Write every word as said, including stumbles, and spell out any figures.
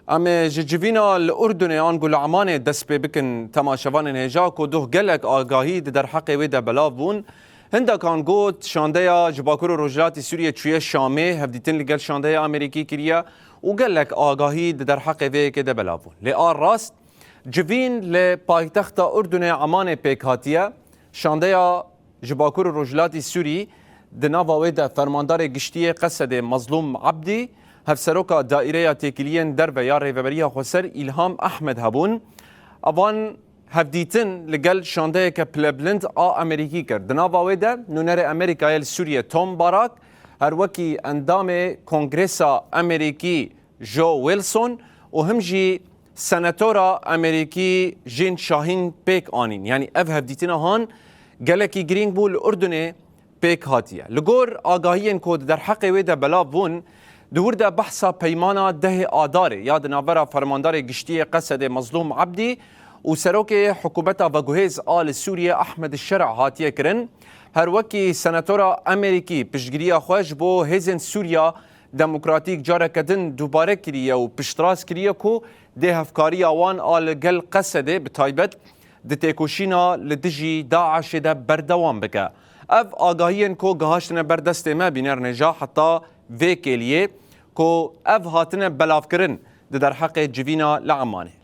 Em ê ji civîna li Urdunê ango li Emanê dest pê bikin, temaşevanên hêja, ku doh gelek agahî di derheqê wê de belav bûn. Hindekan got, şandeya ji Bakur û Rojhilatî Sûriyê çûye Şamê, hevdîtin li gel şandeya Amerîkî kiriye û gelek agahî di derheqê vê yekê de belav bûn. Lê a rast, civîn li paytexta Urdunê Emanê pêk hatiye. Şandeya ji Bakur û Rojhilatî Sûrî, di nava wê de fermandarê giştî yê Qesedê Mazlûm Ebdî, hevseroka Daîreya Têkiliyên Derve ya Rêveberiya Xweser Îlham Ehmed hebûn. Evan hevdîtin li gel şandeyeke pilebilind a Amerîkî kir. Di nava wê de nûnerê Amerîkayê li Sûriyê Tom Barak, her wekî endamê Kongresa Amerîkî Joe Wilson û him jî senatora Amerîkî Jean Shaheen pêk anîn. Yanî ev hevdîtina han gelekî girîng bû, li Urdunê pêk hatiye. Li gor agahiyên ku di derheqê wê de belav bûn, di wir de behsa peymana dehê Adarê ya di navbera fermandarê giştî yê Qesedê Mazlûm Ebdî û serokê hikûmeta veguhêz a li Sûriyê Ehmed Şer'a hatiye kirin. Her wekî senatora Amerîkî piştgiriya xwe ji bo hêzên Sûriya Demokratîk careke din dubare kiriye û piştrast kiriye ku dê hevkariya wan a li gel Qesedê bi taybet di têkoşîna li dijî DAIŞê de berdewam bike. Ev agahiyên ku gihaştine ber destê me, bînerên hêja, heta vê kêliyê ku ev hatine belavkirin di derheqê civîna li Emanê.